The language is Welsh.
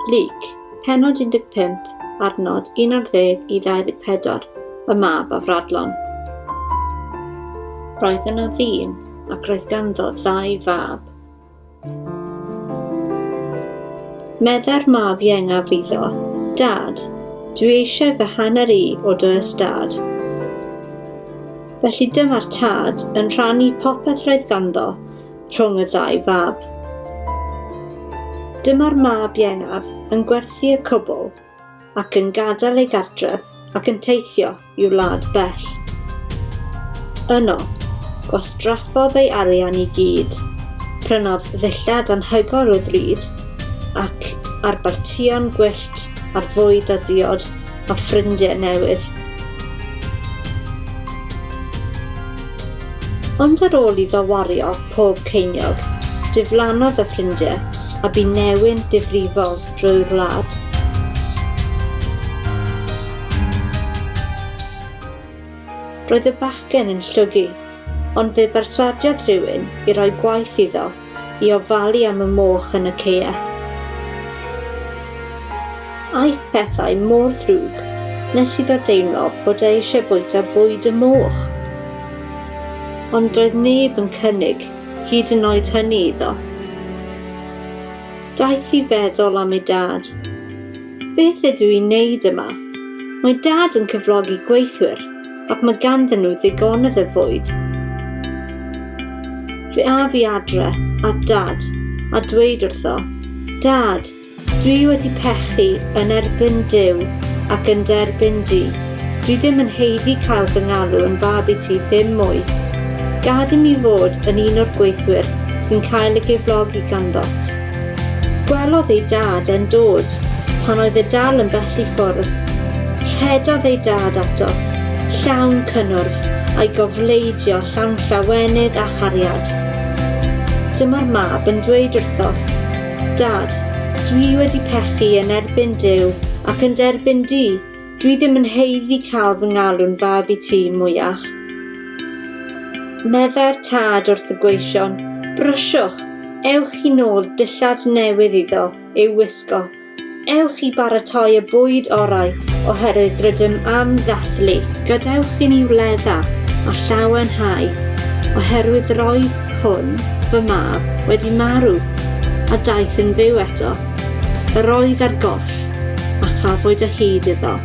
Luc, pennod 15, adnod 11 i 24, y mab afradlon. Roedd yno ddyn, ac roedd ganddo ddau fab. Meddai'r mab iengaf iddo, Dad, dwi eisiau fy hanner i o dy ystâd. Felly dyma'r tad yn rhannu popeth roedd ganddo rhwng y ddau fab. Dyma'r mab iengaf yn gwerthu y cwbl ac yn gadael ei gartref ac yn teithio i wlad bell. Yno, gwastraffodd ei arian i gyd, prynodd ddillad anhygoel o ddrud, ac ar bartïon gwyllt ar fwyd a diod a ffrindiau newydd. Ond ar ôl iddo wario pob ceiniog, diflannodd y ffrindiau a bu newyn difrifol drwy'r wlad. Roedd y bachgen yn llwgu, ond fe berswadiodd rhywun i roi gwaith iddo i ofalu am y moch yn y caeau. Aeth pethau mor ddrwg nes iddo deimlo bod e eisiau bwyta bwyd y moch. Ond doedd neb yn cynnig hyd yn oed hynny iddo. Daeth i feddwl am ei dad. Beth ydw i'n neud yma? Mae dad yn cyflogi gweithwyr ac mae ganddyn nhw ddigonedd o fwyd. Fe af i adre at dad a dweud wrtho, Dad, dwi wedi pechu yn erbyn Duw ac yn derbyn di. Dwi ddim yn haeddu cael fy ngalw yn fab i ti ddim mwy. Gad i mi fod yn un o'r gweithwyr sy'n cael ei gyflogi ganddot. Gwelodd ei dad e'n dod pan oedd e dal yn bell i ffwrdd. Rhedodd ei dad ato, llawn cynnwrf, a'i gofleidio llawn llawenydd a chariad. Dyma'r mab yn dweud wrtho, Dad, dwi wedi pechu yn erbyn Duw ac yn derbyn di. Dwi ddim yn haeddu cael fy ngalw'n fab i ti mwyach. Meddai'r tad wrth y gweision, Brysiwch, ewch i nôl dillad newydd iddo i'w wisgo. Ewch i baratoi y bwyd orau, oherwydd rydym am ddathlu. Gadewch i ni wledda a llawenhau, oherwydd roedd hwn, fy mab, wedi marw, a daeth yn fyw eto. Yr oedd ar goll, a chafwyd o hyd iddo.